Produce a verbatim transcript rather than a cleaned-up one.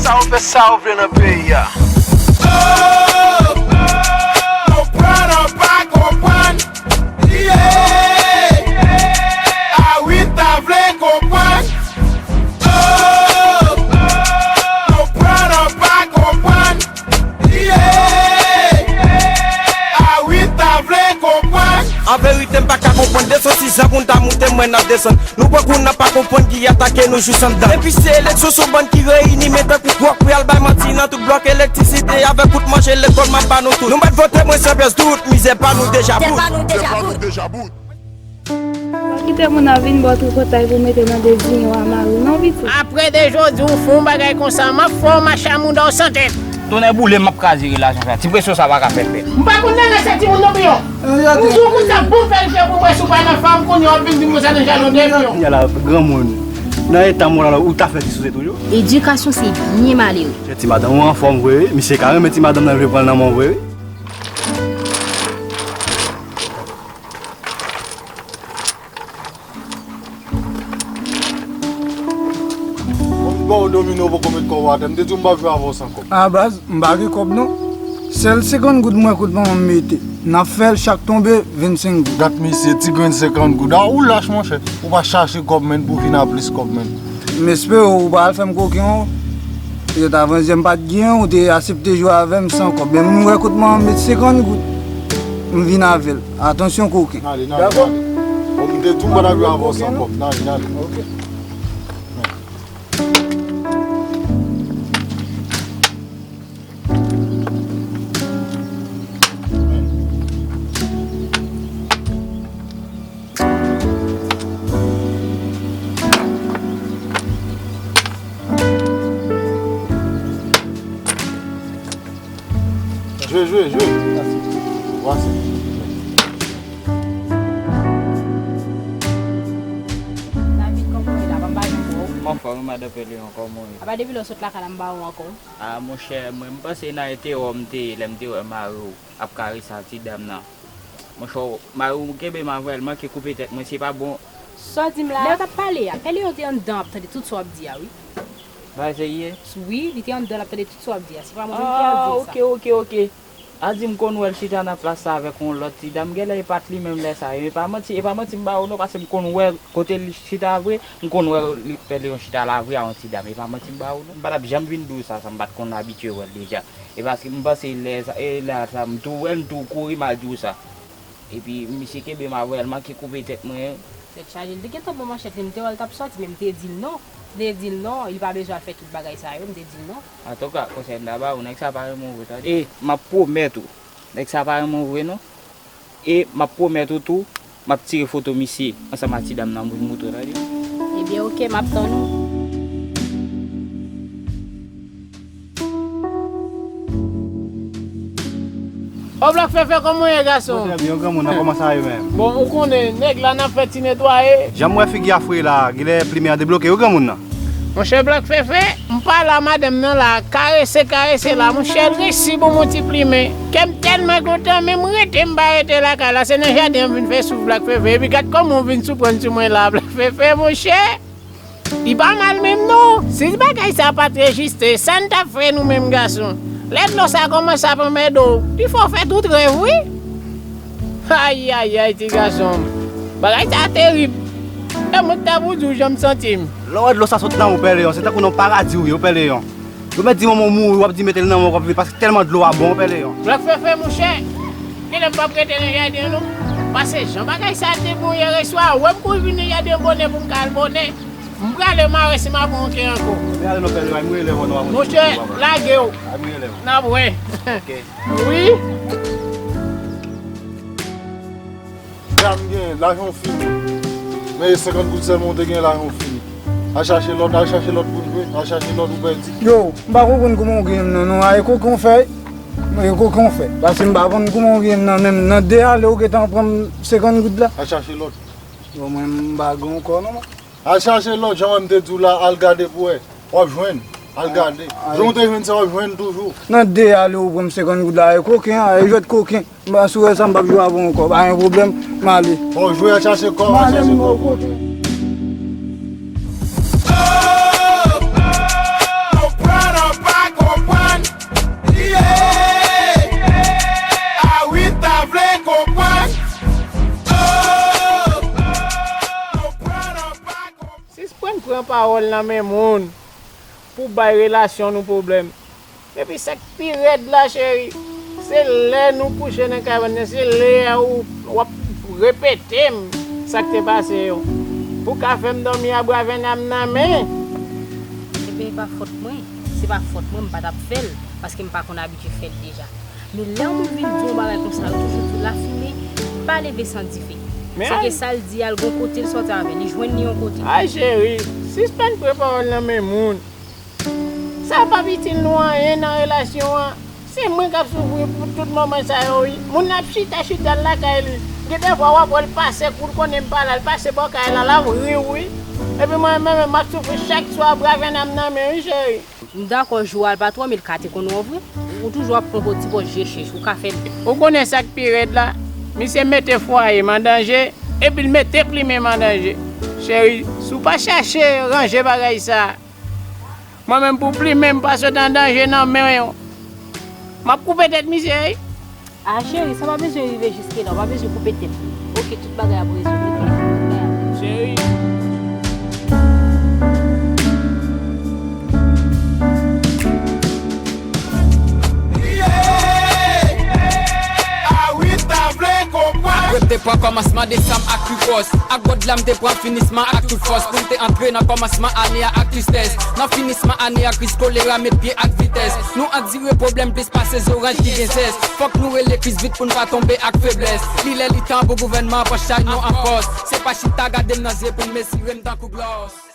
Sa w fè sa w vle nan peyi a. Oh, oh, konprann an pa konprann. Yeah. Awita vle konprann. Oh, oh, konprann an pa konprann. Yeah. Awita vle konprann. An verite, m pa ka konprann. De soti jan pou n ta moute, mwen n ap desann. Nou pran kou, n ap pa konprann ki atake nou jis anndan. Depi se eleksyon, se yon bann ki reyini, men tankou gwòk pou y al bay manti nan tout blòk elektrisite avèk kout manje lekòl m ap ba nou tout. Nou mèt vote, mwen san pyès dout, mizè pa nou deja bout. Mizè pa nou deja bout. Pa kite moun ap vin ba w tripotay pou mete nan de zinyon a mari w non, pitit. Apre de jodi, ou fè yon bagay konsa, m ap fè w mache a mouda w san tèt. Tonnè boule m, m ap kraze relasyon sa. Ti presyon sa pa ka fè fè. M pa konn nan rès sa timoun non, piyon. M di w konsa, bon fè l fè pou mwen, si w pa nan fanm, kounye a w ap vin di m konsa nan jalon de piyon. Kounye a la, granmoun, nan eta moral la, ou ta fè ti souse toujou? Edikasyon se byen malere. Ti madanm ou anfòm vre, wi. Misye ka renmen ti madanm nan, vle pran l nan men w vre, wi. Bon, m ba w domino, poko met kò w atè. M te di w m p ap jwe avè w san kòb. A baz, m pa gen kòb non. Sèl senkant goud mwen kot manman m mete. N ap fè l chak tonbe vennsenk goud. Gad misye, ti grenn senkant goud. A, ou lach, monchè. Ou pa chache kòb, menn, pou vin a plis kòb, menn. M espere w pa al fè m koken, w. Yo ta vann m pa t gen, ou te asepte jwe avè m san kòb. Men m wè kot manman m met senkant goud. M vin avè l. Atansyon koken. N ale, n ale, n ale. Bon, m te di w m pa t ap jwe avè w san kòb. N ale, n ale. Ok. Jwe, jwe, jwe. Wase. David, kòman w ye la? Pa m pa janm wè w. M anfòm wi, madan Peleyon, kòman w ye? Apa depi lè w sot lakay la, m pa wè w ankò. A, monchè, mwen, m panse nan entewò m te ye lè m te wè mari w ap karese ak ti dam nan. Monchè, mari w kenbe m avè l, manke koupe tèt mwen, se pa bon. Sa w di m la? Lè w t ap pale a, Peleyon te anndan ap tande tout sa w ap di a, wi. Bagay serye? Wi, li te anndan l ap tande tout sa w ap di a. Se pa mwen menm ki al di l sa. Ah, ok, ok, ok. A di m konn wè l chita nan plas la avèk yon lòt ti dam. Genlè e pa t li menm lè sa yo. E pa manti, e pa manti m ba ou non, paske m konn wè kote l chita vre, m konn wè li, Peleyon chita la vre a yon ti dam. E pa manti m ba ou non. M pa t ap janm vin di w sa, sa m pa t konn abitye wè l deja. E paske m panse lè sa, e lè sa, m tou wè l, m tou kouri, m al di w sa. Epi misye kenbe m avè l, manke koupe tèt mwen. Tèt chaje, li te gentan pran manchèt li, m te wè l t ap sòti, men m te di l non. M te di l non, li pa bezwen al fè tout bagay sa yo, m te di l non. Antouka, konsèy m ta ba ou, nèg sa pa renmen w vre, tande. E m ap pwomèt ou, nèg sa pa renmen w vre non. E m ap pwomèt ou tou, m ap tire foto misye ansanm ak ti dam nan pou m montre w, tande. Ebyen, oke, m ap tann ou. O Black Fefe, kòman w ye, gason? Mwen trè byen, granmoun nan, kòman sa ye menm? Bon, ou konnen, nèg la nan fè ti netwaye. Jan m wè figi a fre la, genlè plimen an debloke wi, granmoun nan. Monchè Black Fefe, m pale a madanm nan la, karese, karese la, monchè, l resi ban m yon ti plimen. Kè m tèlman kontan, men m rete, m pa rete lakay la, se nan jaden an m vin fè souf Black Fefe, epi gad kòman w vin sou prann sou mwen la, Black Fefe, monchè. Li pa mal menm non. Si bagay sa pa t rejistre, sa n t ap fè nou menm gason? Lè dlo sa kòmanse ap anmède w, pi fò w fè tout rèv wi. Ayayay, ti gason m. Bagay sa terib. E mwen k ta pou di w jan m santi m. Lè w wè dlo sa sot nan ou, Pè Leyon, se tankou nan yon paradi ou ye, Pè Leyon. Yo mèt di manman w mouri, w ap di mete l nan men w, w ap viv, paske tèlman dlo a bon, Pè Leyon. Black Fefe, monchè, genlè m p ap rete nan jaden an non. Paske jan bagay sa te bon yè reswa, wè m kouri vin nan jaden an bonè pou m ka al bonè. M prale mare si m ap ranke ankò. Men ale non, Pè Leyon, ay m rele w non. Monchè, lage w. Ay m rele w. N ap wè. Ok. Wi. Dam gen, lajan w fini. Men e senkant goud sèlman w te gen, lajan w fini. Al chache lòt, al chache lòt pou n jwe, al chache lòt ou pèdi. Yo, m pa konprann kòman w gen m nan non, a e koken w fè, e koken w fè. Paske m pa konn kòman w gen m nan, menm nan de ale w gentan pran m senkant goud la. Al chache lòt. Bon, mwen m pa gen ankò non. Al chache lòt, jan mwen m te di w la, al gade pou wè. W ap jwenn. Al gade. Jan w te jwenn sa, w ap jwenn toujou. Nan de ale w pran m senkant goud la, e koken, a e jwèt koken. M pa sou wè sa, m p ap jwe avè w ankò. Pa gen pwoblèm, m ale. Bon, jwe, al chache kò, al chache kò. M ale, m kote. pawòl nan men moun pou bay relasyon nou pwoblèm. Epi sa k pi rèd la, cheri, se lè nou kouche nan kabann nan, se lè a ou w ap repete m sa k te pase yo. Pou ka fè m dòmi a bwa vennam nan men. Ebyen, e pa fòt mwen. Se pa fòt mwen, m pa t ap fè l, paske m pa konn abitye fè l deja. Men lè yon moun vin di yon bagay konsa, yo toujou di w lafimen pa leve san dife. Men se ke sa l di a, l gon kote l sòti avè l, li jwenn li yon kote. Ay, cheri, sispann pran pawòl nan men moun. Sa p ap itil nou anyen nan relasyon an. Se mwen k ap soufri pou tout moman sa yo, wi. Moun nan ap chita, chita l lakay li. Gen de fwa w ap wè l pase kou l konnen m pa la, l pase bò kay la, l ap ri w, wi. Epi mwen menm, m ap soufri chak swa, bra vennam nan men, wi, cheri. M dakò, jou a l pa twò, men l ka te konn wè w vre. Ou toujou ap pran gwo ti pòz je chèch, ou ka fè l. Ou konnen sa k pi rèd la? Misye mete fwaye m an danje, epi l mete plimen m an danje. Cheri, si w pa chache ranje bagay sa, mwen menm pou plimen m pa sot an danje nan men w. M ap koupe tèt misye, wi. A cheri, sa pa bezwen rive jiske la, w pa bezwen koupe tèt li. Oke, tout bagay ap rezoud, oke? Cheri. Ak rep te pran kòmansman desanm ak pi pwòch. Ak God la m te pran finisman ak tout fòs. Pou m te antre nan kòmansman ane a ak tristès. Nan finisman ane a, kriz kolera met pye ak vitès. Nou andire pwoblèm plis pase zoranj ki gen zès. Fòk nou rele Kris vit pou n pa tonbe ak feblès. Li lè li tan pou gouvènman an pran chay nou an fòs. Se pa chita gade m nan zye pou n mezire m tankou glòs.